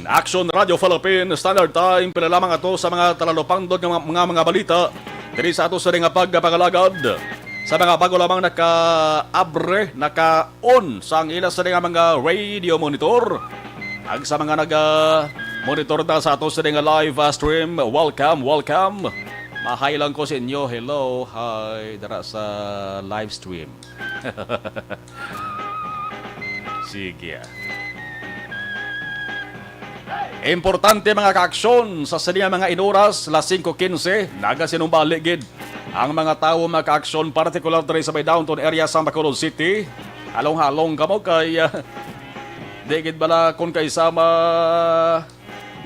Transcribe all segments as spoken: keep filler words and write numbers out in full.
Action Radio Philippine Standard Time, pila lamang ato sa mga talalupangdon nga mga, mga, mga balita diri sa ato sa nga pagpangalagad. Sa mga bago lamang naka-abre, naka-on sa ang ila sa nga mga radio monitor, ag sa mga naga-monitor na sa ato sa nga live, ah, stream, welcome, welcome. Mahay lang ko sa inyo. Hello, hi, dara sa live stream. Sige. Importante, mga kaaksyon, sa sini nga mga inuras, las singko quince, nagasinumbali gid ang mga tawo, mga kaaksyon, partikular diri sa may downtown area sa Bacolod City. Halong-halong kamo kay, ah, di gid bala kon kay sama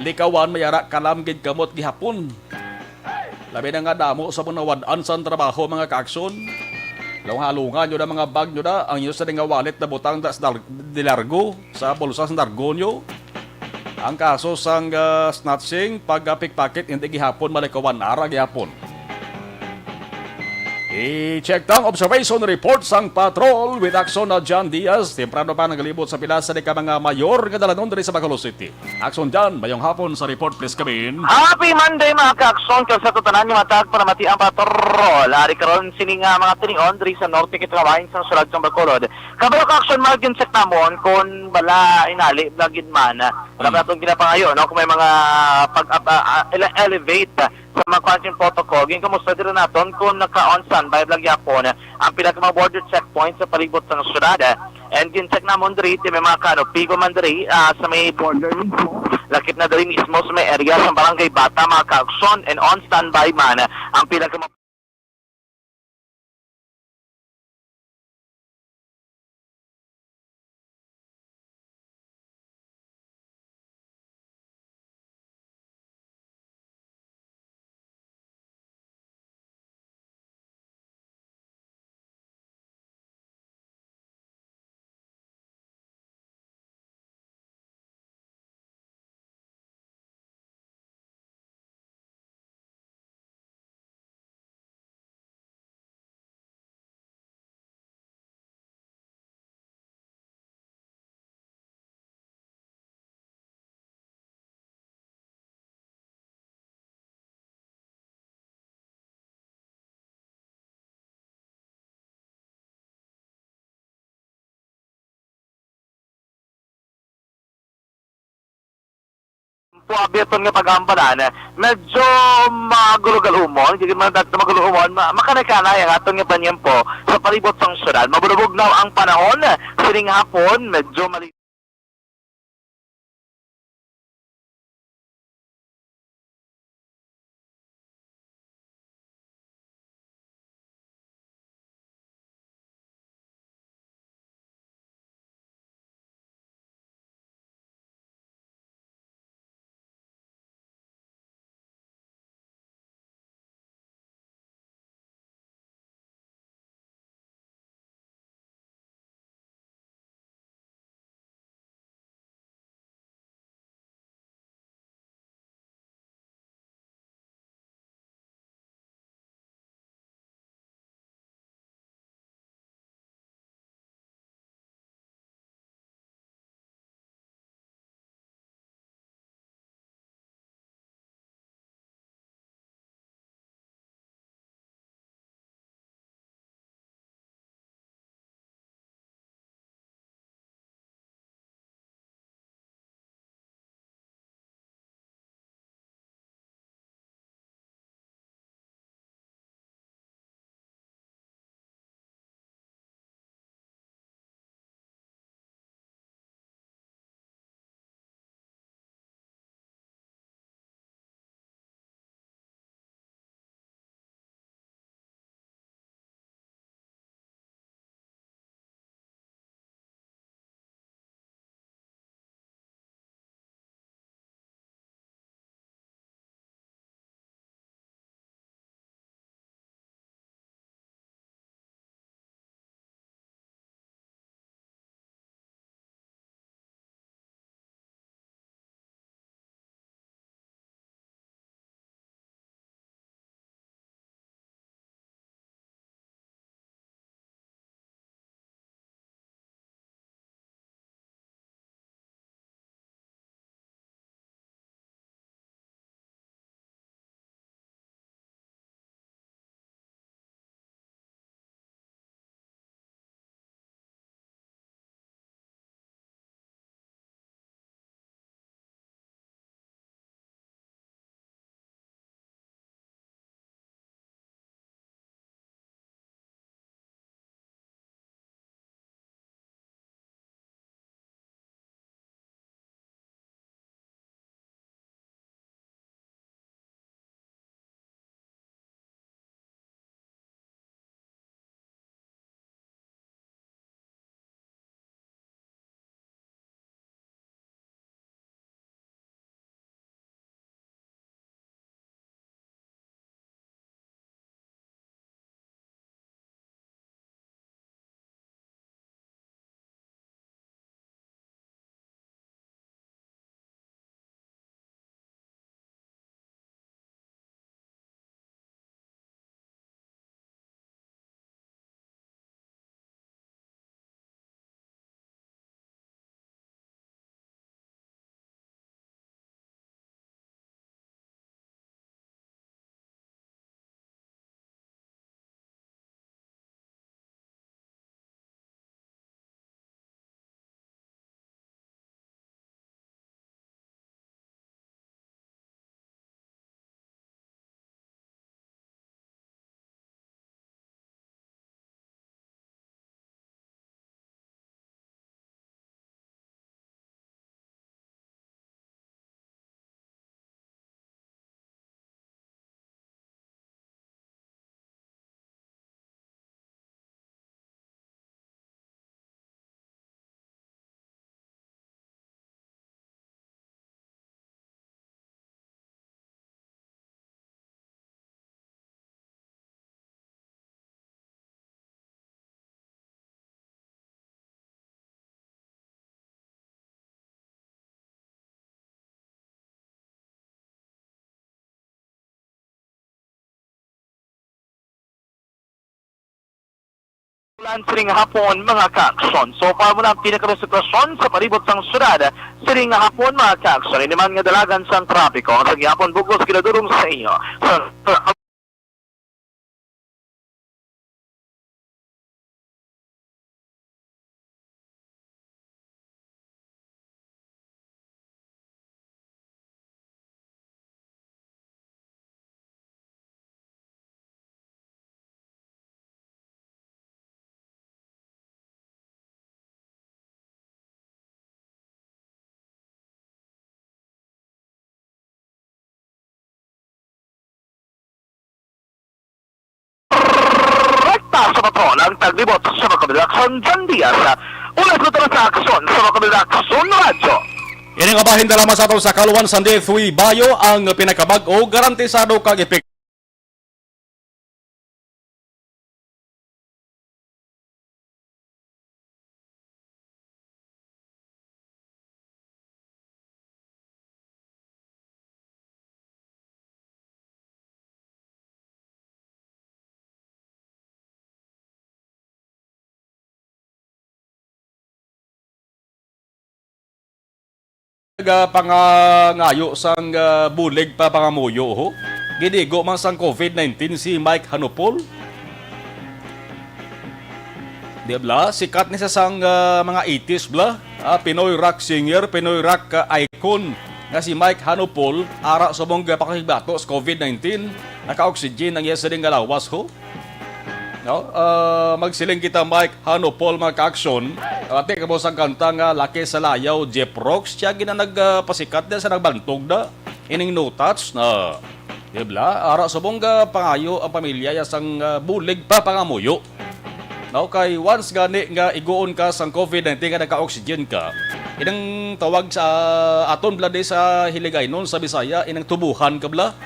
likawan, may ara kalam gid kamot gihapon. Labi na nga damo sa mga nawad-an sang trabaho, mga kaaksyon. Halong-halongan nyo na mga bag nyo na, ang inyo sa nga wallet na butang da sa dal-, dilargo, sa bulsa sa dargo nyo. Ang kaso sang, ah, snatching, pag, ah, pickpocket, hindi gihapon malikawan, ara gihapon. I-check tang observation report sang patrol with Action na John Diaz. Temprano pa nagalibot sa pila sa di ka mga mayor nga dalanon diri sa Bacolod City. Action John, mayong hapon sa report, please come in. Happy Monday, mga ka-aksyon, kag sa tanan nga matag panamati ang patrol. Ari karon sini nga mga tinion diri sa norte kay trabahin sa syudad sa Bacolod. Kabalo ka-aksyon, mga gincheck namon kung bala inali na gid man. Wala Mm. pa naton ginapangayo, no? Kung may mga pag ah, ah, ele-, elevate sa mga quarantine protocol, ginkamusta dira naton kung naka-on standby bala gyapon ang pila ka mga border checkpoint sa palibot sang syudad. And gin-check namon diri, ti may mga kano, pigo man diri, ah, sa may border mismo. Lakip na diri mismo sa may area sa Barangay Bata, mga ka-aksyon, and on standby man ang pila ka mga Puabi aton nga pag-ambalan, medyo magulog-alumon, di man dat-, magulumon, ma-, makanay-kanay ang aton nga panyempo sa palibot sang syudad. Mabulubog na ang panahon, sining hapon, medyo mali- Sining hapon, mga ka-aksyon. So far mo na ang pinakang sitwasyon sa palibot sang syudad. Sining hapon, mga ka-aksyon, ini man nga dalagan sang trapiko. Sa gihapon, bug-os ginadurong sa inyo. Sa Rekta sa patrol ang taglibot sa mga kabilak sa John Diaz. Ulat mo sa aksyon sa mga kabilak sa Radyo. Ini nga bahin dala sa aton sa Kaluan, San Diego, Bayo, ang pinakabag-o, garantisado kag epektibo. Nagapangangayo sang, ah, bulig pa pangamuyo, ho. Ginigo man sang covid nineteen si Mike Hanupol. Di bala, sikat ni sa sang, ah, mga eighties bala. Ah, Pinoy rock singer, Pinoy rock, ah, icon nga si Mike Hanupol, ara subong gapakigbato sa covid nineteen, naka-oxygen ang iya sining nga lawas, ho. No? Ah, magsiling kita, Mike Hanupol, mga ka-aksyon. Ati ka mo sang kanta nga Laki sa Layaw, Jeff Rocks. Siya gina nagpasikat na sa nagbantog na. Ining no touch na. Di bala? Ara subong gapangayo ang pamilya ya sang, ah, bulig pa pangamuyo. No, kay once gani nga iguon ka sang covid nineteen nga naka-oxygen ka, inang tawag sa aton bala di sa Hiligaynon sa Bisaya, inang tubuhan ka bala.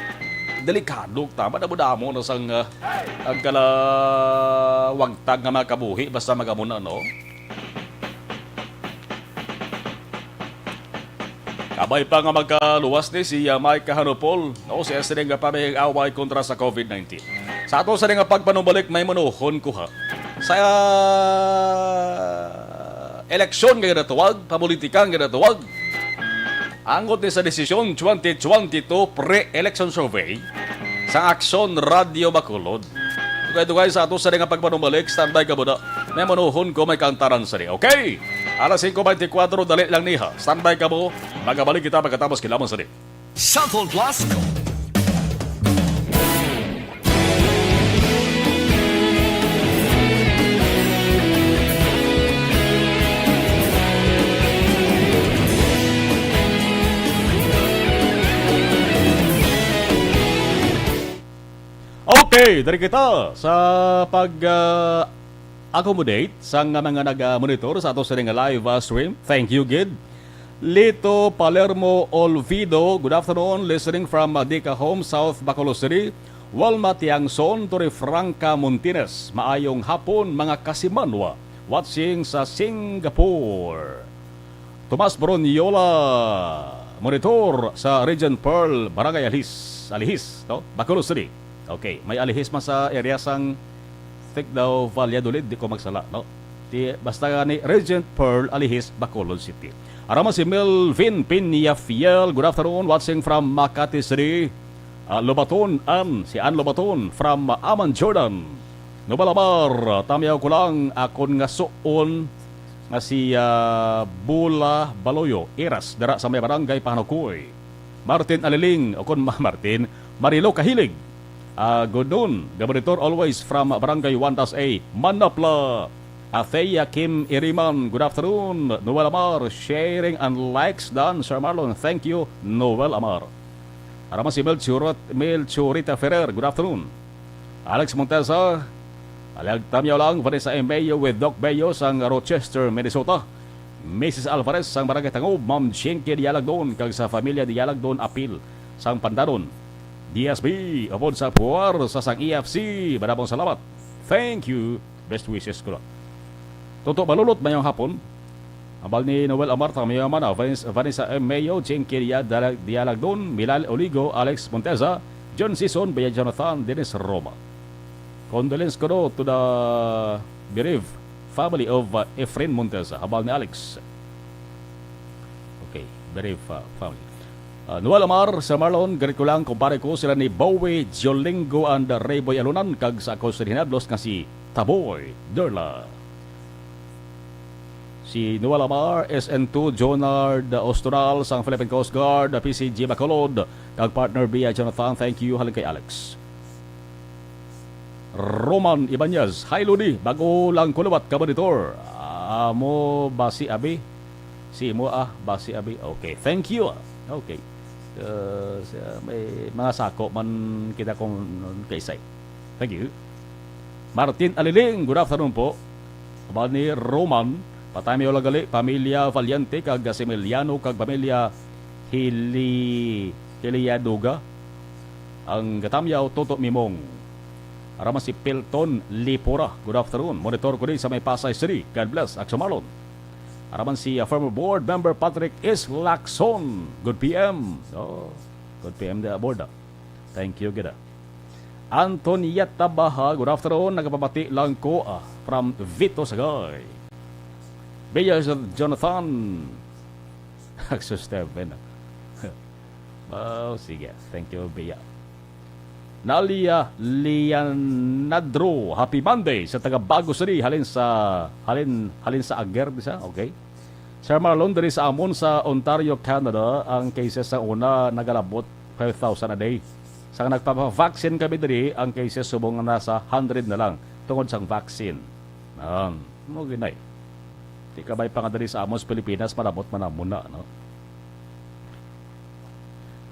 Delikado, tama, damo-damo na sang, ah, ang kalawagtag nga mga kabuhi basta magamuna, no? Kabay pa nga magkaluwas ni si, ah, Mike Hanupol, no, sa iya sini nga pamahig-away kontra sa covid nineteen. Sa ato sini nga pagpanumbalik, may manuhon ko ha. Sa, ah, eleksyon nga ginatawag, papolitika nga ginatawag, angot ni sa desisyon twenty twenty-two pre-election survey sa Aksyon Radio Bacolod. Dugay-dugay sa ato sa nga pagpanumbalik, standby ka muna. May manuhon ko, may kantaran sa di. Okay? Alas singko beintikwatro, dali lang niha. Standby ka mo. Magabalik kita pagkatapos kilaman sa di. Cellphone Plus. Okay, diri kita sa pag, ah, accommodate sang mga nag-monitor sa ato sini nga live, ah, stream. Thank you gid. Lito Palermo Olvido, good afternoon, listening from, ah, Dika Home, South Bacolod City. Walma Tiangson, Torre Franca Montines, maayong hapon, mga kasimanwa, watching sa Singapore. Tomas Bronyola, monitor sa Regent Pearl, Barangay Alhis, Alihis, no? Bacolod City. Okay, may Alihis man sa area sang, think daw, Valladolid, di ko magsala, no? Di, basta gani, Regent Pearl, Alihis, Bacolod City. Ara man si Melvin Peñafiel, good afternoon, watching from Makati City. Ah, Lobaton, Ann, si Ann Lobaton from Amman, Jordan. Nobel Amar, tamiyaw ko lang akon nga suon nga si, ah, Bula Baloyo, Iras, dira sa may barangay Pahanukoy. Martin Aliling, o kon Ma-, Martin, Marilo Kahilig. Ah, good noon, Gabonitor always from Barangay one dash A, Manapla. Athea Kim Iriman, good afternoon. Noel Amar, sharing and likes done, Sir Marlon. Thank you, Noel Amar. Ara man si Melchorot-, Melchorita Ferrer, good afternoon. Alex Montesa, alag tamyaw lang, Vanessa M. Mayo with Doc Bayo sang Rochester, Minnesota. Missus Alvarez sang Barangay Tangob, Ma'am Jinky Dialagdon, kag sa Familia Dialagdon Apil sang Pandanon. D S B, upod sa puwersa sang E F C, madamong salamat. Thank you. Best wishes ko lang. Toto Balulot, mayong hapon. Ambal ni Noel Amar, tamiyaw man, ah, Vanessa, Vanessa M. Mayo, Jinky Dia-, Dala-, Dialagdon, Milal Oligo, Alex Monteza, John Sison, Bea Jonathan, Dennis Roma. Condolence ko do to the Bereaved family of, uh, Efren Montesa, hambal ni Alex. Okay, bereaved, uh, family. Uh, Noel Amar, Sir Marlon, greet ko lang, kumpare ko, sila ni Bowie Diolingo and Rayboy Alunan, kag sa ako sa hinablos nga si Taboy Derla. Si Noel Amar, S N two, Jonard Ostoral, sang Philippine Coast Guard, P C G Bacolod, kag partner Bia Jonathan, thank you, halin kay Alex. Roman Ibanez, "Hi, Lodi. Bago lang ko liwat ka monitor." Amo ba si Abi? Si imo, ah, ba si Abi? Okay, thank you, ah. Okay. Uh, sa, may mga sako man kita kung kaisay. Thank you. Martin Aliling, good afternoon po. Hambal ni Roman, patay mi wala gali, pamilya Valiente, kag Similiano, kag pamilya Hili-, Hiliaduga. Ang gatamyaw, Toto Mimong. Araman si Pilton Lipora. Good afternoon. Monitor ko din sa may Pasay City. God bless, Action Marlon. Araman si, uh, former board member Patrick Islacson. Good P M. Oh, good P M di aboard, ah. Thank you, gid, ah. Antonietta Baha, good afternoon. Nagapabati lang ko, ah, from Vito Sagay. Bea Jonathan. Action Steven, ah. Oh, sige. Thank you, Bea. Nalia Leonadro, happy Monday sa taga Bago City, halin sa, halin, halin sa Ager, bisa? Okay. Sir Marlon, diri sa amon sa Ontario, Canada, ang cases sa una nagalabot five thousand a day. Sang nagpapa-vaccine kami diri, ang cases subong nga nasa hundred na lang tungod sang vaccine. Yan. Mo ginay. Di ka may pangadali sa amos Pilipinas, malabot man ang muna, no?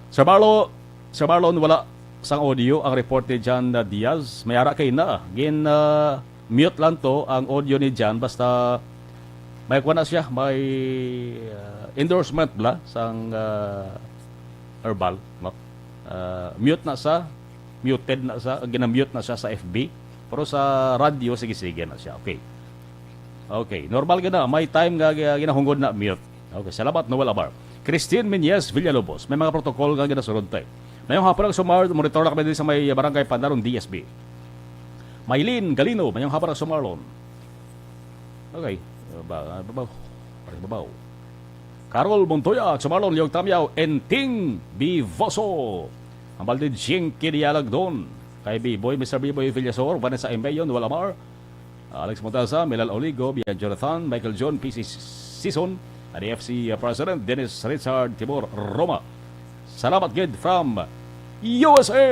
Sir Marlo, Sir Marlon, wala sang audio ang report ni John Diaz. May ara kay na. Gin, ah, mute lang to ang audio ni John. Basta may kuha na siya, may, ah, endorsement bla sang, ah, herbal, no? Ah, mute na sa, muted na sa, ginamute na siya sa F B. Pero sa radyo, sige-sige na siya. Okay. Okay, normal gina. May time nga gi-, ginahungod na mute. Okay, salamat, Noel Abar. Christine Menyes Villalobos, may mga protocol nga ginasunod tayo. Mayong hapon ang sumar, monitor na kami din sa may barangay Pandaron D S B. Maylin Galino, mayong hapon ang sumarlon. Okay, babaw, babaw. Pare babaw. Carol Montoya, sumarlon, Liog Tamyaw, Enting Bivoso. Ang balde Jinky Dialagdon. Kay Biboy, Mister Biboy Villasor, Vanessa Embeyon, Walamar, Alex Montasa, Melal Oligo, Bian Jonathan, Michael John, P C Season, and F C President Dennis Richard Timor Roma. Salamat gid from U S A.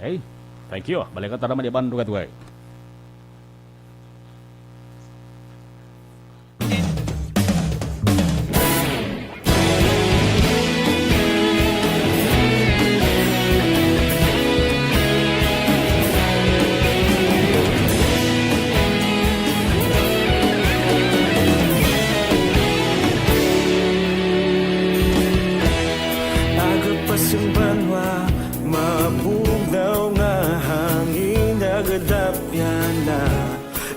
Okay. Thank you. Balikan ta naman iban dugay-dugay. Aga pa sang banwa, mabugnaw nga hangin, nagadapyan na.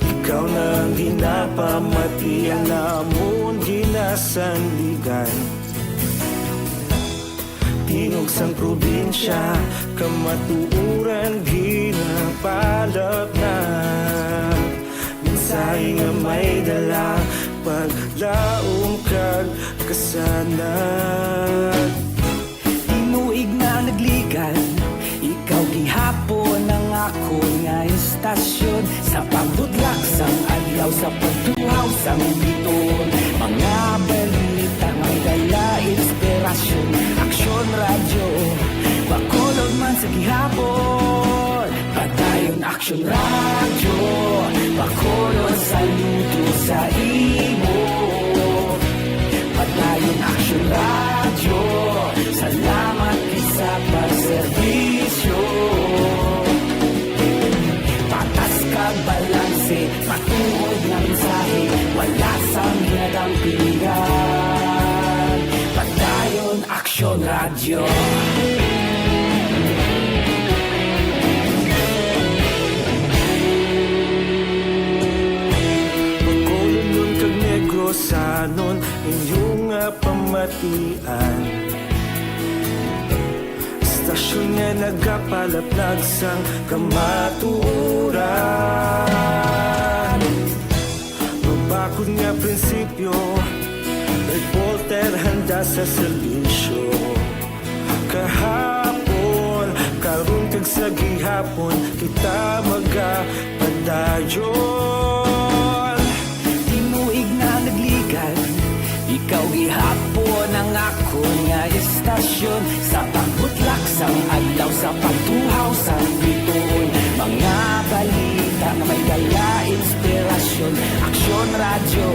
Ikaw na ang ginapamati, ang amon ginasandigan. Tingog sang probinsya, kamatuoran ginapalapnag. Mensahe nga may dala, paglaom kag kasanag. Tinuig na nagligan, ikaw gihapon ang akon nga istasyon. Sa pagbudlak sang adlaw, sa pagtuhaw sang biton, mga balita may dala inspirasyon. Aksyon Radyo Bacolod man sa gihapon. Padayon Aksyon Radyo Bacolod, saludo sa imo. Padayon Aksyon Radyo, salamat gid sa pagserbisyo. Patas kag balanse, matuod nga mensahe, wala sang ginadampingan. Padayon Aksyon Radyo. Bacolodnon kag Negrosanon, inyo nga pamatian. Istasyon nga nagapalaplag sang kamatuoran. Akon nga prinsipyo, reporter handa sa serbisyo. Kahapon, karon kag sa gihapon, kita magapadayon. Tinuig na nagligad, ikaw gihapon ang akon nga istasyon. Sa pagbutlak sang adlaw, sa pagtuhaw sang bituon, mga balita nga may dala inspirasyon. Aksyon Radyo,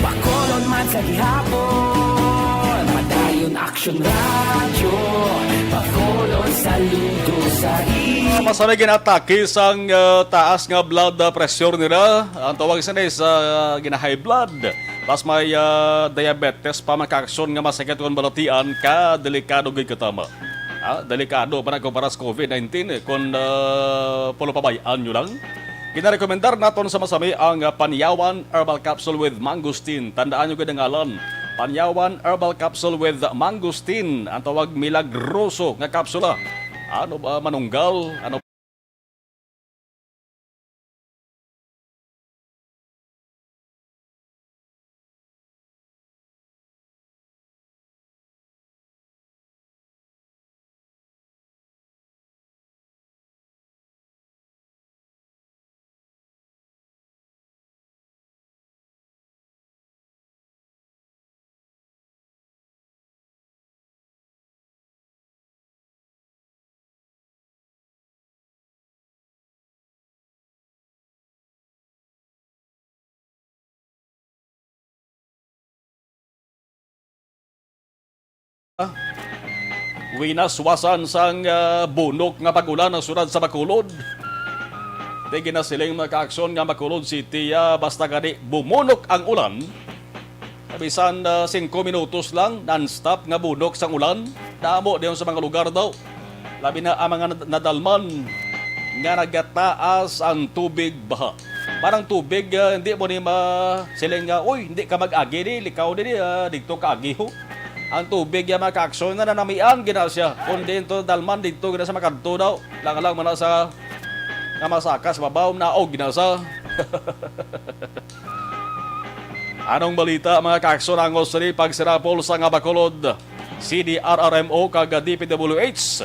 Bacolod man sa gihapon. Padayon Aksyon Radyo, Bacolod, saludo sa iyo. Masanay ginatake sang, ah, taas nga blood, ah, pressure nila. Ang tawag sini sa, ah, gina-high blood. Plus may, ah, diabetes pa, mga kaaksyon, nga masakit kon balatian, ka delikado gid katama. Ah, delikado pa na kumpara sa covid nineteen, eh, kon, ah, pulong pabay-an nyo lang. Ginarekomendar naton sa masami ang, ah, Panyawan Herbal Capsule with Mangosteen. Tandaan nyo gid ang ngalan. Panyawan Herbal Capsule with Mangosteen. Ang tawag, milagroso nga kapsula. Ano ba, manunggal? Ano Winaswasan sang, ah, bunok nga pag-ulan ang syudad sa Bacolod. Di ginasiling, mga kaaksyon, nga Bacolod City, ah, basta gani bumunok ang ulan. Bisan, ah, singko minutos lang, non-stop nga bunok sang ulan. Damo diyon sa mga lugar daw. Labi na ang mga nad-, nadalman nga nagataas ang tubig baha. Parang tubig, ah, hindi mo ni ma-, siling nga, "Uy, hindi ka mag-agi ni, likaw ni, ah, dito ka agi ho." Ang tubig, ya, mga kaaksyon, na nanamian gina siya. Kung di ito dalman dito, gina sa makadto daw. Lang-lang man na sa nga masaka sa babaw, naog gina sa. Anong balita, mga kaaksyon, ang Osri pagsirapol sa nga Bacolod C D R R M O kag D P W H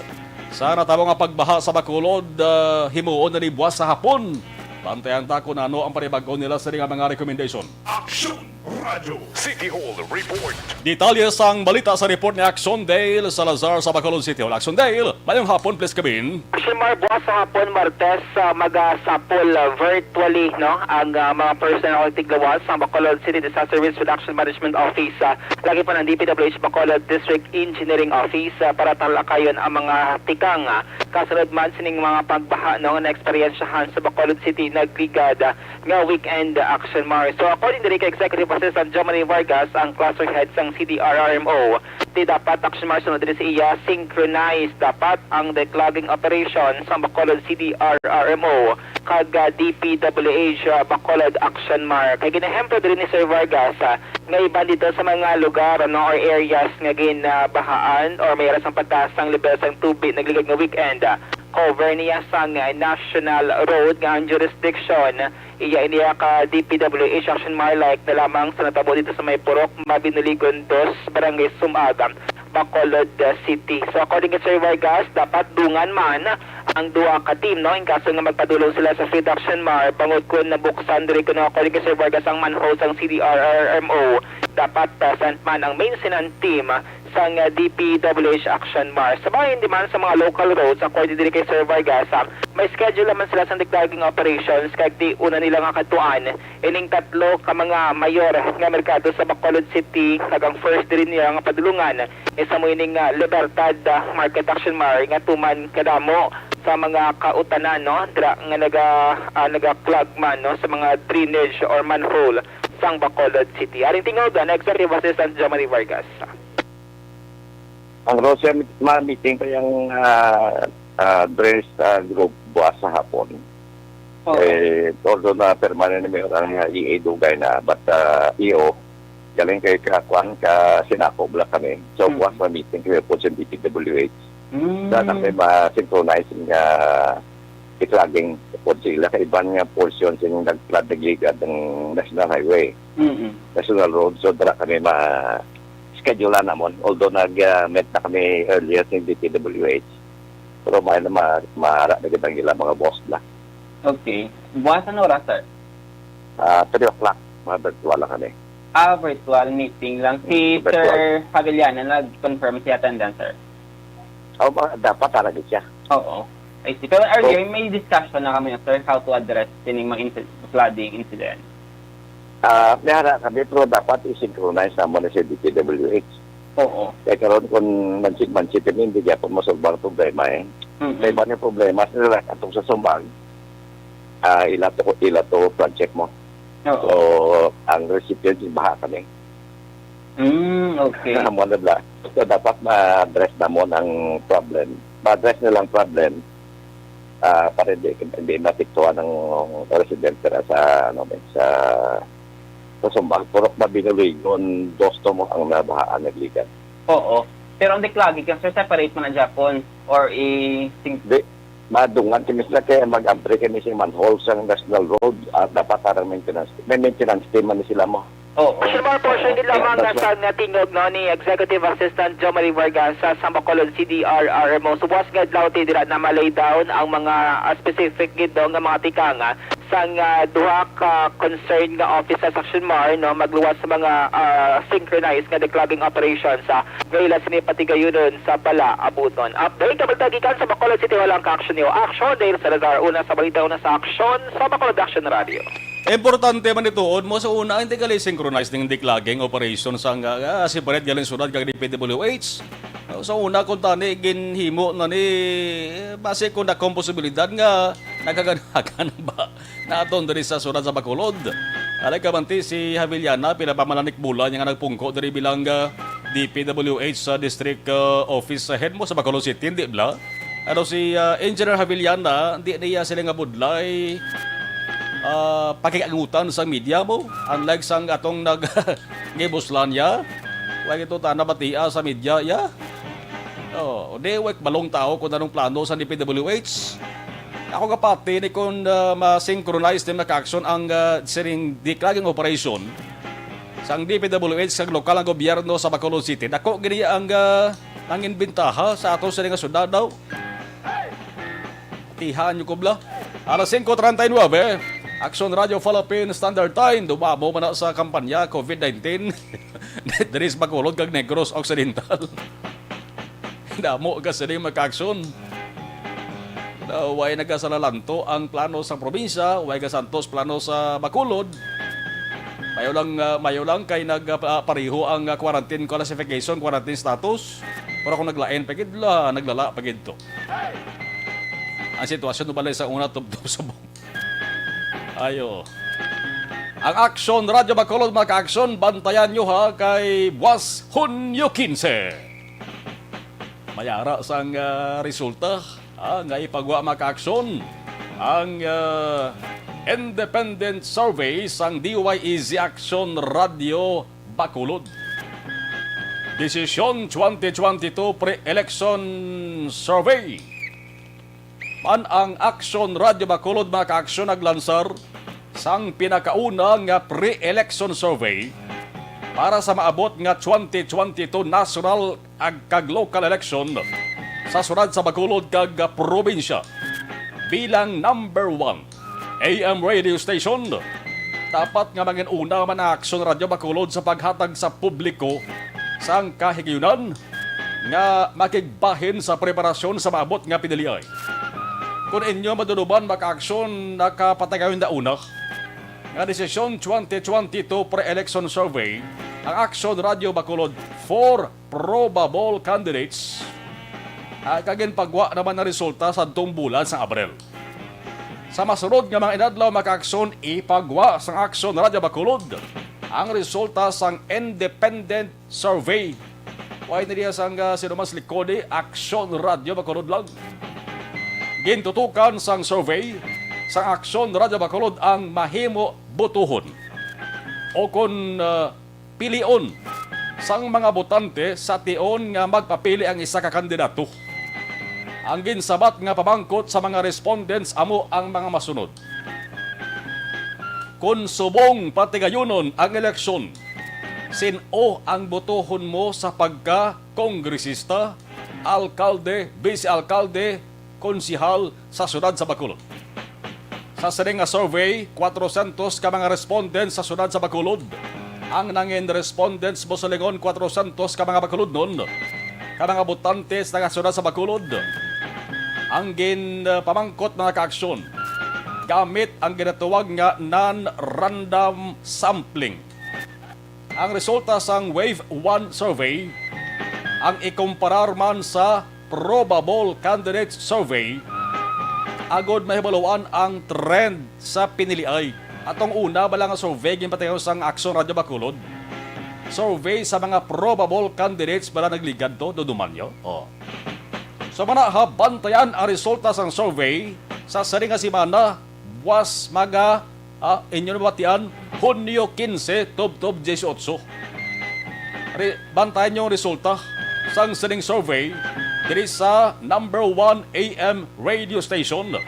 sa natabo nga pagbaha sa Bacolod, ah, himuon na ni buwas sa hapon. Bantayan ta kung ano ang panibag-o nila sa nga mga recommendation. Aksyon Radyo City Hall Report. Detalye sang balita sa report ni Action Dale Salazar sa Bacolod City Hall. Action Dale, mayong hapon, please come in. Action Mar, buwas sa hapon, Martes, ah, magasapol, ah, virtually, no, ang, ah, mga personnel o tiglawas sang Bacolod City Disaster Risk Reduction Management Office, ah, lagi pa ng D P W H Bacolod District Engineering Office, ah, para talakayon ang mga tikang, ah, kasunod man sining mga pagbaha, no, nga naeksperyensyahan sa Bacolod City nagligad, ah, nga weekend, Action Mar. So, according diri kay Executive Assistant Jomari Vargas, ang cluster head sang C D R R M O, di dapat, Action Mar, sunod diri sa iya, synchronize dapat ang declogging operation sa Bacolod C D R R M O kag, ah, D P W H, ah, Bacolod, Action Mar. Kay ginehemplo diri ni Sir Vargas, ah, nga iban dito sa mga lugar, ano, or areas nga ginabahaan or may sang pagtaas ang level sang tubig nagligad nga weekend, ah, cover niya sang, ah, national road nga ang jurisdiction iya iniya ka D P W H Action Mar, like na lamang sa natabo dito sa may Purok Mabinuligon dos, Barangay Sumaga, Bacolod, uh, City. So, according kay Sir Vargas, dapat dungan man ang duha ka team, no, in kaso nga magpadulong sila sa Street Action Mar, bangod kun nabuksan diri kuno, according kay Sir Vargas, ang manhole sang C D R R M O, dapat present man ang maintenance team sang, ah, D P W H Action Mar. Sa bahin di man sa mga local roads, according diri kay Sir Vargas, ah, may schedule naman sila sa declogging operations, kag di una nila nga kadtuan ining tatlo ka mga mayor nga merkado sa Bacolod City, kag ang first diri nila nga padulungan is amo ining, ah, Libertad, ah, Market, Action Mar, nga tuman kadamo sa mga kautanan, no, dira nga naga, ah, nagaklag man, no, sa mga drainage or manhole sang Bacolod City. Aring tingog, ah, Executive Assistant Jomari Vargas. Ang Rosia, ma-, meeting pa yung, ah, ah, dress, ah, group buwas sa hapon. Oo. Eh, although na permanent na mayor ang, ah, E A Dugay na, but, ah, E O, galing kay ka-, kuan, ka Sinaco, wala kami. So, Mm. buwas na meeting kami po sa D P W H. Mm. Sana may ma-synchronize nga Declogging, upod sila kay iban nga portion sing nag-flood, nagligad ang National Highway, Mm-mm. National Road. So, dira kami ma-schedule namon. Although nag-, ah, met na kami earlier sa D P W H, pero may na ma-, maara na gid ang ilang mga boss na. Okay. Buwas ano oras, sir? Ah, three o'clock, mga virtual lang kami. Ah, virtual meeting lang. Si Virtual. Sir Haviliana nag-confirm si attendance, sir? Oh, ma-, dapat talaga siya. Oo. I see. Pero earlier, Oh. may discussion na kami, sir, how to address sining mga inci-, flooding incident. Ah, may ara kami, pero dapat i-synchronize namon na si D P W H. Oo. Kaya karon kung mansit-mansit kami, hindi gyapon masolbar ang problema, eh. Mm-mm. Kaya ba yung problema, sila atong sa Sumbag, ah, ila to, ila to project mo. Oo. So, ang recipient, baha kami. Mm, okay. Amo na bla. So, dapat ma-address namon ang problem. Ma-address nila ang problem. Ah, para hindi, hindi maapektuhan ang residente na sa, ano, sa, sa Sumbag. Pero mabinulwigon, dos to mo ang nabahaan, nagligad. Oo. Pero ang declogging, sir, separate man ang Japon or i-, sing- Di, madungan kami sila kaya mag-ampre kami sa manhole sa National Road. Ah, dapat parang maintenance. May maintenance team man sila mo. Oo. Sir, mga portion gid lamang Yes, nga sir. Sa nga tingog, no, ni Executive Assistant Jo Marie Vargas sa Bacolod C D R R M O. So, buwas nga adlaw, ti dira na ma-lay down ang mga, ah, specific gid, no, nga mga tikanga sang, ah, duha ka concern nga office sa Section Mar, no, magluwas sa mga, ah, synchronized nga declogging operation sa nga ila sini patigayunon sa Bala, Abuton. Update, kabalita gikan sa Bacolod City Hall ang Ka-Aksyon niyo. Aksyon, Dale Salazar, una sa balita, una sa aksyon sa Bacolod Action Radio. Importante man ito, mo sa una, hindi gali synchronize ning declogging operation sa nga, ah, separate galing syudad kag D P W H. Sa una, kung tani, ginhimo na ni, eh, base kung na kung posibilidad nga nagkaganahan ba naton diri sa syudad sa Bacolod. Alay kamanti si Haviliana, pinapamalanik bola niya nga nagpungko diri bilang, ah, D P W H sa district, ah, office sa head mo sa Bacolod City, hindi bla? Ano si, ah, Engineer Haviliana, hindi niya sila nga budlay, ah, pakikangutan sa media mo. Unlike sang atong nag-, gibuslan niya, wag ito tana batia sa media, ya. Oh, di, wag balong tao kung anong plano sa D P W H. Ako nga pati ni kung, ah, ma-synchronize din maka-action ang, ah, sining declogging operation sang D P W H sa lokal ang gobyerno sa Bacolod City. Dako gini ang, ah, nangin bintaha sa ato sini nga syudad daw. Tihan nyo kubla. Alas singko treinta y nuebe, Action Radio Philippine Standard Time. Dumamo man na sa kampanya COVID nineteen. Diri sa Bacolod kag Negros Occidental. Damo ka sini maka-action. Na way nagasalalanto ang plano sa probinsya, way gasantos plano sa Bacolod. Mayo lang, ah, mayo lang kay nag, ah, pareho ang, ah, quarantine classification, quarantine status. Pero kung naglain pa gid la, naglala pa gid to. Ang sitwasyon balay sa una tubtob subong. Ayo. Ang Action Radyo Bacolod, mga ka-action, bantayan nyo ha kay buwas Hunyo kinse. Mayara sang, ah, resulta, ah, nga ipagwa, mga ka-action, ang, ah, independent survey sang D Y E Z Action Radyo Bacolod. Desisyon twenty twenty-two Pre-Election Survey. Man ang Action Radyo Bacolod, mga ka-action, naglansar sang pinakauna nga pre-election survey para sa maabot nga twenty twenty-two national ag-, kag local election sa syudad sa Bacolod kag probinsya bilang number one A M radio station. Dapat nga mangin-una man ang Action Radyo Bacolod sa paghatag sa publiko sang kahigayunan nga makigbahin sa preparasyon sa maabot nga piniliay. Kung inyo maduduban, mga ka-action, nakapatagayon na una nga desisyon twenty twenty-two pre-election survey ang Action Radio Bacolod for probable candidates, ah, kag ginpagwa naman ang resulta sa adtong bulan sa Abril. Sa masunod nga mga inadlaw, mga ka-action, ipagwa sang Action Radio Bacolod ang resulta sang independent survey. Way na diya sang, ah, sino mas likodi, Action Radio Bacolod lang. Gintutukan sang survey sang Action Radio Bacolod ang mahimo botohon o kon, ah, pilion sang mga botante sa tion nga magpapili ang isa ka kandidato. Ang ginsabat nga pamangkot sa mga respondents amo ang mga masunod. Kon subong patigayunon ang eleksyon, sin-o ang botohon mo sa pagka-kongresista, alkalde, bise-alkalde, konsihal sa siyudad sa Bacolod? Sa sini nga survey, kwatrosyentos ka mga respondents sa siyudad sa Bacolod. Ang nangin respondents mo sa lingon, kwatrosyentos ka mga Bacolodnon, ka mga botante sa siyudad sa Bacolod, ang ginpamangkot na nakaaksyon gamit ang ginatawag nga non-random sampling. Ang resulta sang Wave one survey ang ikumparar man sa Probable Candidates Survey agod mahibaluan ang trend sa piniliay. Atong una bala nga survey ginpatigayon sang Aksyon Radyo Bacolod. Survey sa mga probable candidates bala nagligad to, duduman nyo? Oh. So, mana, ha, bantayan ang resulta sang survey sa sini nga semana, buwas mga, ah, inyo nabatian, Hunyo kinse tubtob dieciocho. Re-, bantayan niyo ang resulta sang sining survey diri sa number one A M radio station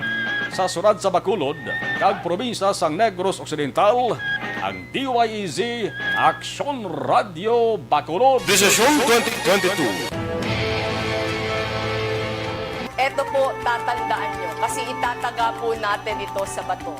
sa siyudad sa Bacolod kag probinsya sang Negros Occidental, ang D Y E Z Aksyon Radyo Bacolod. Desisyon twenty twenty-two. Eto po, tatandaan nyo, kasi itataga po natin ito sa bato.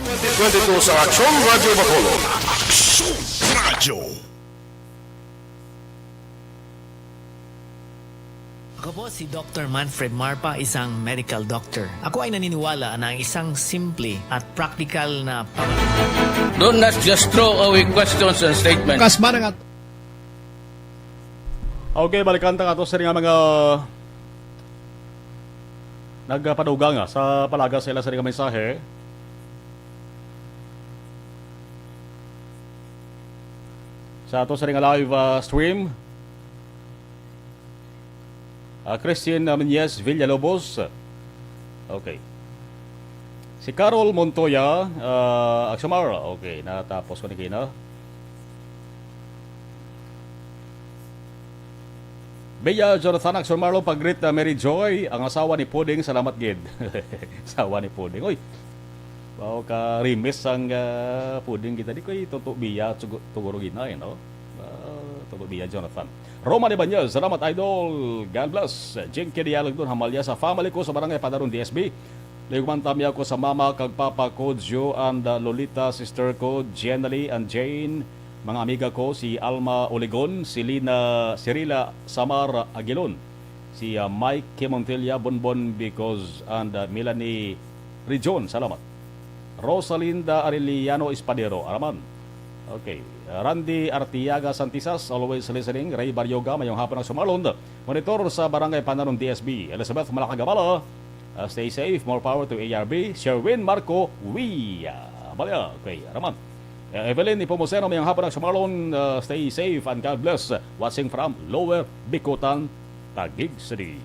Twenty twenty-two sa Aksyon Radyo Bacolod. Aksyon Radyo. Ako po si Doctor Manfred Marpa, isang medical doctor. Ako ay naniniwala na ang isang simple at praktikal na pamamaraan. Do not just throw away questions and statements. Kasbara nga. Okay, balikan ta ato sa nga mga nagpadugang, ah, sa palaga sa ila sa nga mensahe. Sa ato sa nga live, ah, stream. Ah, Christine, ah, Menyes Villalobos. Okay. Si Carol Montoya, ah, Agsumar. Okay, natapos ko ni Kina. Bea Jonathan Agsumar, pag-greet na Mary Joy, ang asawa ni Puding, salamat gid. Asawa ni Puding. Uy, wow, ka rimis ang, ah, Puding kita. Di ko'y Toto Bea, tugo-, Tugurog Inay, no? Ah, Toto Bea Jonathan. Roman Ibanez, salamat, idol. God bless. Jinky Dialog dun, Hamalya sa family ko sa Barangay Panaron, D S B. Liwman tami ako sa mama kag papa ko, Joe and, uh, Lolita, sister ko, Jenalie and Jane, mga amiga ko, si Alma Oligon, si Lina, si Rila Samar Aguilon, si, uh, Mike Kimontilla, Bonbon Because, and, uh, Melanie Region. Salamat. Rosalinda Arellano Espadero, Araman. Okay. Randy Artiaga Santisas, always listening. Ray Baryoga, mayong hapon ang sumalon. Monitor sa Barangay Pananon, D S B. Elizabeth Malacagabala, Uh, stay safe. More power to A R B. Sherwin Marco, we, uh, Malia, okay, Raman. Uh, Evelyn Ipomuceno, mayang hapon, Aksyon Marlon, uh, stay safe and God bless. Watching from Lower Bicutan, Taguig City.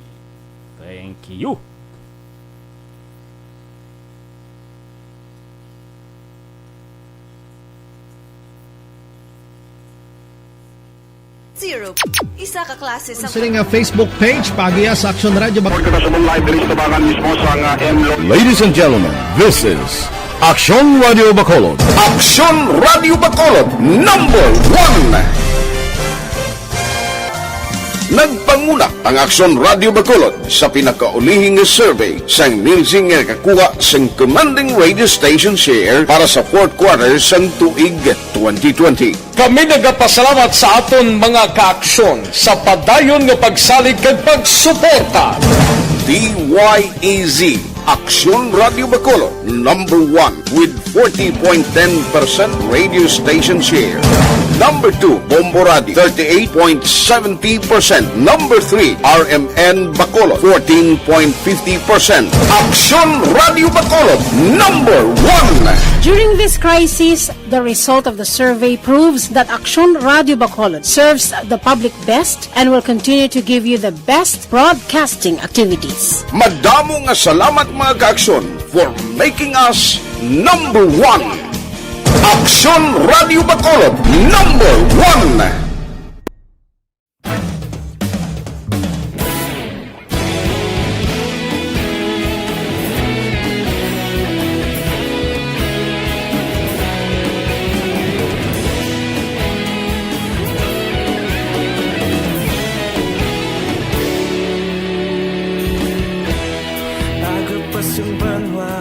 Thank you. Zero. Isa ka klase sa Sini nga Facebook page, pagiya sa Aksyon Radyo Bac- Report ka sa Mumbai, Bilis Tabangan mismo sa nga M Lo- Ladies and gentlemen, this is Aksyon Radio Bacolod. Aksyon Radio Bacolod, number one. Nagpanguna ang Aksyon Radio Bacolod sa pinakaulihi nga survey sang Nielsen nga nakakuha sang commanding radio station share para sa fourth quarter sang tuig twenty twenty. Kami nagapasalamat sa aton mga kaaksyon sa padayon nga pagsalig kag pagsuporta. D Y E Z, Aksyon Radio Bacolod, number one with forty point ten percent radio station share. Number two, Bombo Radio, thirty-eight point seventy percent. Number three, R M N Bacolod, fourteen point fifty percent. Aksyon Radio Bacolod, number one. During this crisis, the result of the survey proves that Aksyon Radio Bacolod serves the public best and will continue to give you the best broadcasting activities. Madamo nga salamat, mga kaaksyon, for making us number one. Aksyon Radio Bacolod, number one. Agapas ang banwa,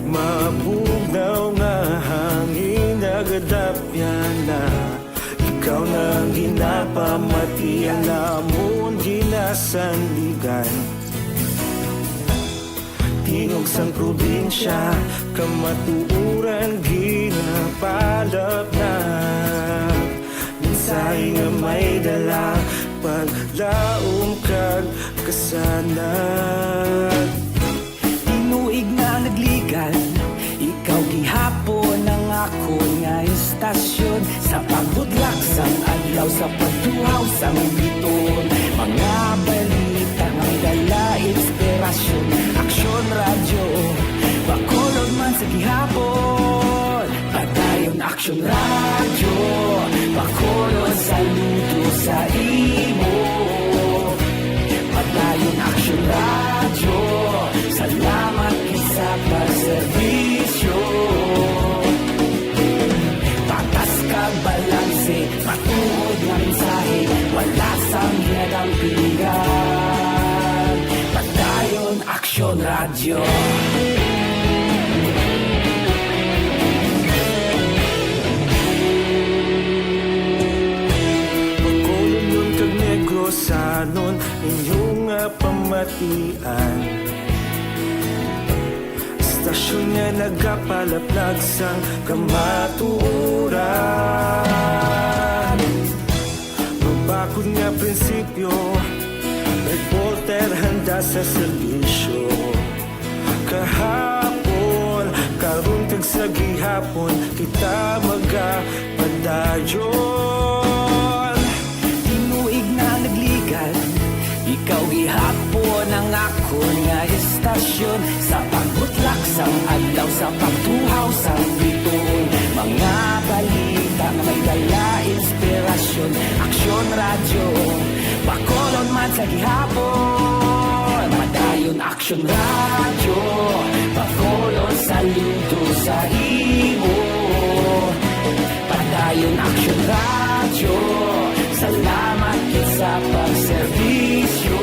mabugnaw nga hangin, nagadapyan na. Ikaw na ang ginapamati, ang amon ginasandigan. Tingog sang probinsya, kamatuoran ginapalapnag. Mensahe nga may dala, paglaom kag kasanag. Tinuig na nagligad, ikaw gihapon ang akon nga istasyon. Sa pagbutlak sang adlaw, sa pagtuhaw sang biton, mga balita nga may dala inspirasyon. Aksyon Radyo Bacolod man sa gihapon, padayon Aksyon Radyo Bacolod, saludo sa imo. Padayon Aksyon Radyo, salamat gid sa pagserbisyo. Patas kag balanse, matuod nga mensahe, wala sang ginadampigan. Padayon Aksyon Radyo. Bacolodnon kag Negrosanon, inyo nga pamatian. Istasyon nga nagapalaplag sang kamatuoran. Mabakod nga prinsipyo, reporter handa sa serbisyo. Kahapon, karon kag sa gihapon, kita magapadayon. Tinuig na nagligad, ikaw gihapon ang akon nga istasyon. Sa pagbutlak sang adlaw, sa pagtuhaw sang biton, mga balita nga may dala inspirasyon. Aksyon Radyo Bacolod man sa gihapon, padayon Aksyon Radyo Bacolod, saludo sa imo. Padayon Aksyon Radyo, salamat gid sa pagserbisyo.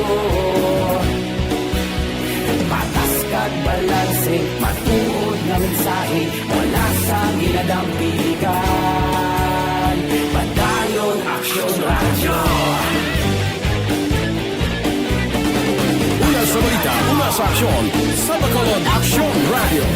Patas kag balanse, matuod nga mensahe, wala sang ginadampigan. Padayon Aksyon Radyo. Una sa balita, una sa aksyon, sa Bacolod Aksyon Radyo.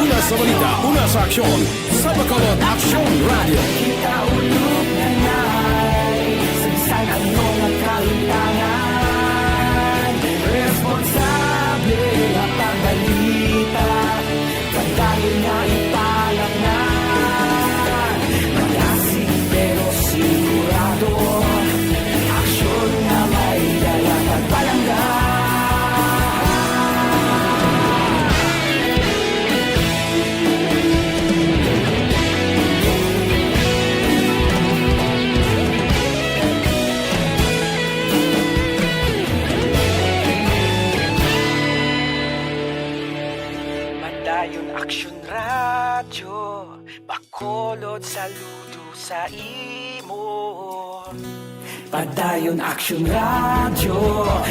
Una sa balita, una sa aksyon, sa Bacolod Aksyon Radyo. Kita ulog na nai, sa bisan ano nga kalimtangan. Lord, saludo sa imo. Padayon Action Radio,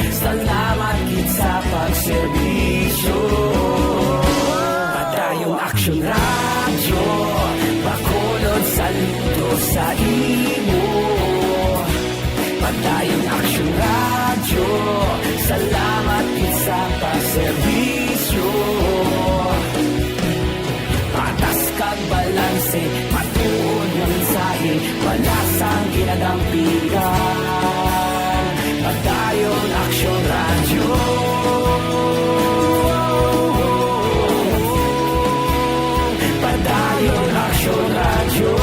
salamat gid sa pagserbisyo. Padayon Action Radio, Bacolod, saludo sa imo. Padayon Action Radio, salamat gid sa pagserbisyo. Patas kag balanse, matuod nga mensahe, wala sang ginadampigan. Padayon Action Radio. Padayon Action Radio.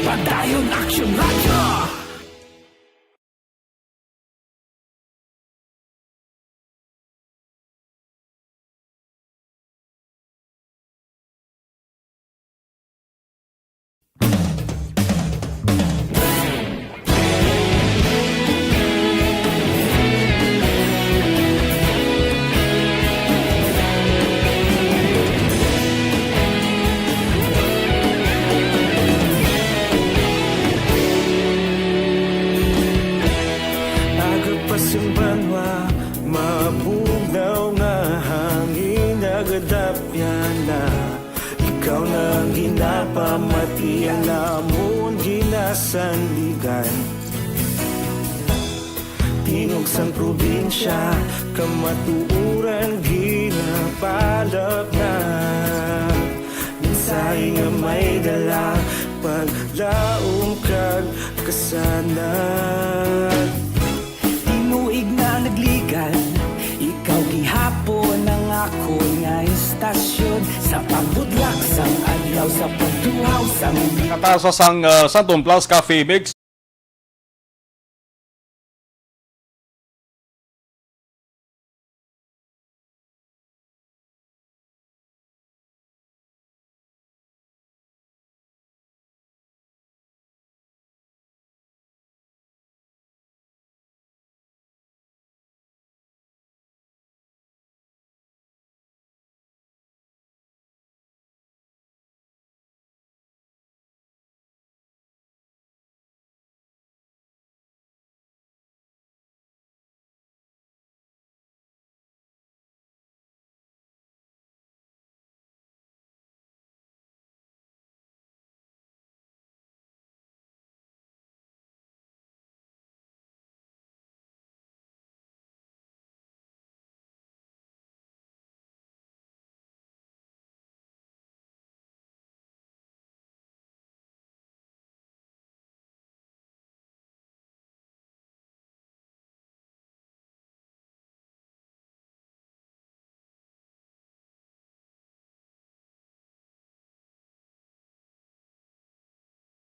Padayon Action Radio. Agod pa sing banwa, mabugnaw nga hangin, nagadapyan na. Ikaw na ang ginapamati, ang amon ginasandigan. Tingog sang probinsya, kamatuoran ginapalapngan. Mensahe nga may dala, paglaom kag kasanag. Tinuig na nagligan, ikaw gihapon ang akon nga istasyon. Sa pagbutlak sang adlaw, sa pagduhaw sang Katasa sang, ah, Santon Plus Coffee Mix.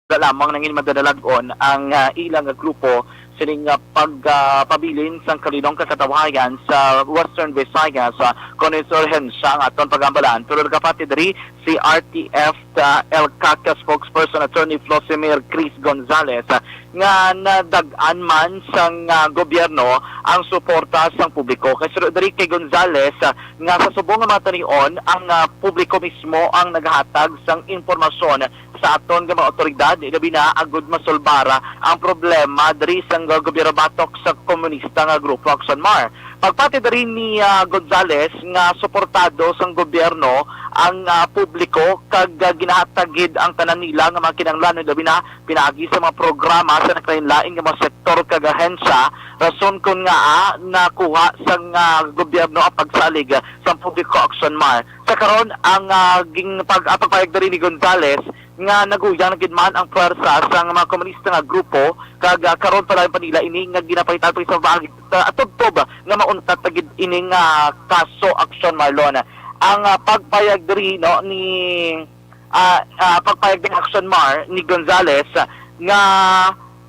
Wala lamang nangin madadalag-on ang, ah, ila nga grupo sining, ah, pag, ah, pabilin sang kalinong kag katawhayan sa Western Visayas, ah, kon isurhensya ang aton pagambalan. Pero nagapati diri si R T F, ah, ELCAC spokesperson Attorney Flosimir Chris Gonzales, ah, nga nadag-an man sang, ah, gobyerno ang suporta sang publiko. Kay suno diri kay Gonzales, ah, nga sa subong nga mga tanion, ang, ah, publiko mismo ang naghatag sang impormasyon sa aton nga mga awtoridad, ilabi na agud masulbara ang problema diri sang gobyerno batok sa komunista nga grupo Action Mar. Pagpati diri ni, ah, Gonzales nga suportado sang gobyerno ang, ah, publiko kag, ah, ginahatag gid ang tanan nila nga mga kinahanglanon, ilabi na pinaagi sa mga programa sa naglain-lain nga mga sektor kag ahensya, rason kon ngaa nakuha sang, ah, gobyerno ang pagsalig, ah, sang publiko Action Mar. Sa karon, ang, ah, ging-, pag-, ah, pagpayag diri ni Gonzales nga naguyang na gid man ang pwersa sang mga komunista nga grupo, kag, ah, karon palayon pa nila ini nga ginapangitan pa sa pag-, ah, tubtob nga mauntat na gid ini nga kaso Action Mar. Ang, ah, pagpayag diri, no, ni, ah, ah, pagpayag ni Action Mar ni Gonzales, ah, nga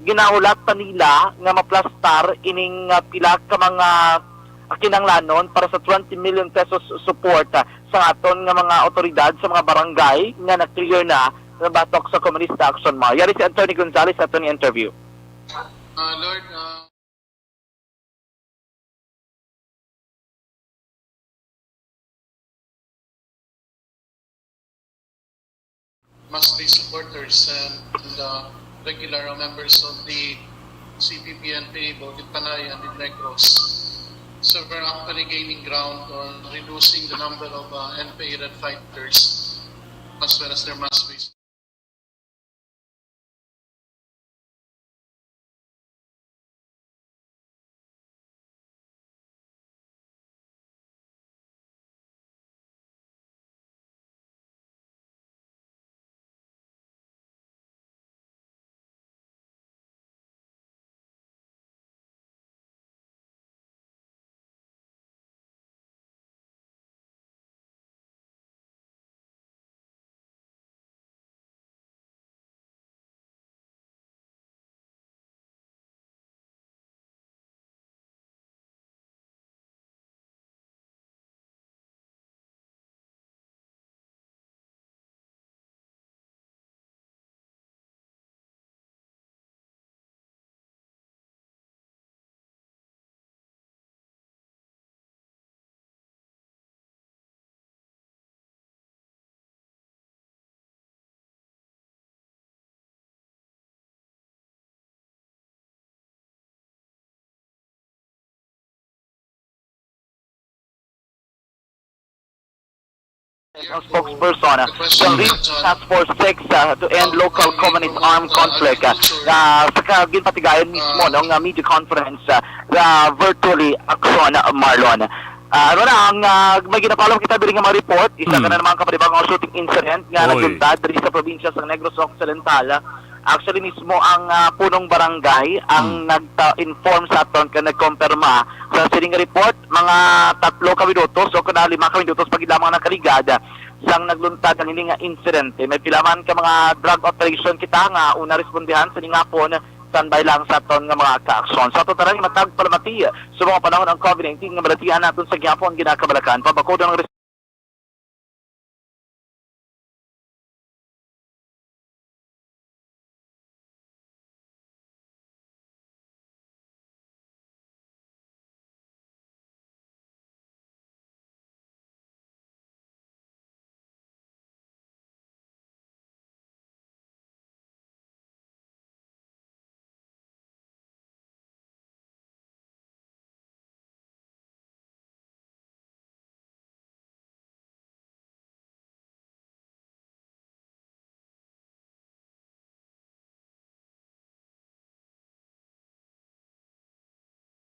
ginahulat pa nila nga maplastar ining, ah, pila ka mga kinahanglanon para sa twenty million pesos support, ah, sa aton nga mga awtoridad sa mga barangay nga na-clear na batok sa Komunista Action Mar. Yari si Attorney Gonzales sa aton interview. Ah, Lord, ah, MASBay supporters and, and, uh, regular members of the C P P N P A, both in Panay and in Negros. So we're actually gaining ground on reducing the number of, uh, N P A-led fighters as well as their MASBay. Ang spokesperson sa Rim Task Force Six, ah, to End Local Communist Armed Conflict, ah, nga sa ka-, ginpatigayon mismo, no, nga media conference, ah, nga virtually, Aksyon, Marlon. Ah, ano na, ang, ah, may gina-follow kita diri nga mga report, isa ka Mm. na naman ka panibagong shooting incident nga Oy. nagluntad diri sa probinsya sa Negros Occidental. Actually, mismo ang, ah, punong barangay ang Mm. nagta-, inform sa aton, ka nagkompirma sa sining report. Mga tatlo ka minutos o kada lima ka minutos pa gid lamang nakaligad sang nagluntad ang ini nga insidente. May pila man ka mga drug operation kita nga una respondihan sa ning hapon. Standby lang sa aton nga mga kaaksyon. Sa aton tanan, matag palamati sa mga panahon ang COVID nineteen nga balatian naton sa gihapon ginakabalakan. Pabakod ang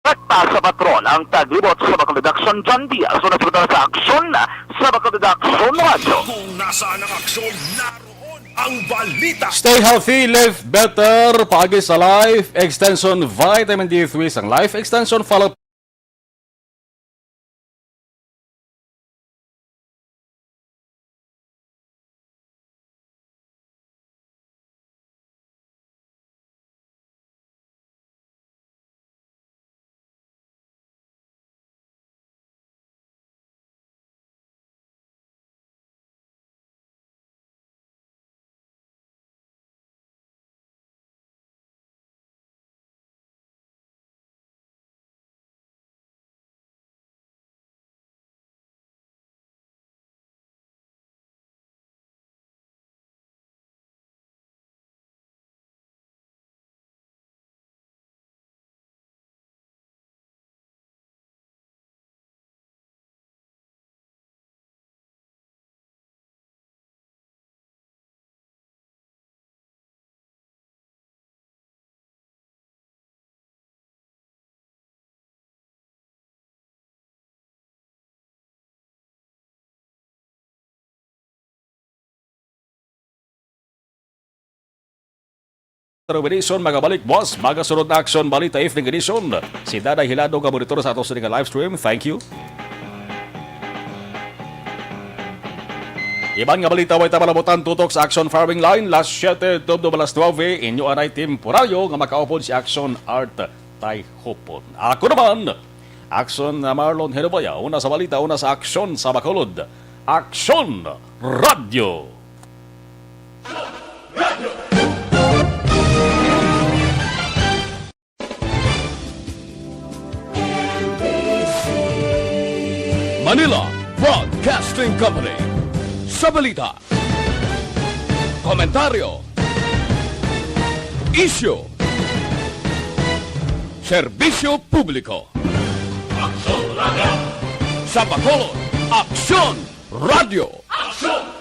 Rekta sa patrol ang taglibot sa Bacolod Aksyon, John Diaz. Una sa sa Aksyon, sa Bacolod Aksyon Radyo. Kung nasaan ang aksyon, naroon ang balita. Stay healthy, live better. Paagi sa Life Extension Vitamin D three sang Life Extension, follow Termination, magabalik, boss. Magasunod na Aksyon Balita Evening Edition. Si Daday Hilado nga monitor sa ato sa nga live stream. Thank you. Iban nga balita, way tabalabutan tutok sa Aksyon Firing Line, las siete tubtob alas nuebe, inyo anay temporaryo nga makaupod si Aksyon Art Tayhopon. Ako naman, Aksyon na Marlon Hinubaya, una sa balita, una sa aksyon sa Bacolod. Aksyon Radyo. Manila Broadcasting Company. Sa balita. Komentaryo. Isyu. Serbisyo publiko. Aksyon Radio. Sa Bacolod, Aksyon Radio. Aksyon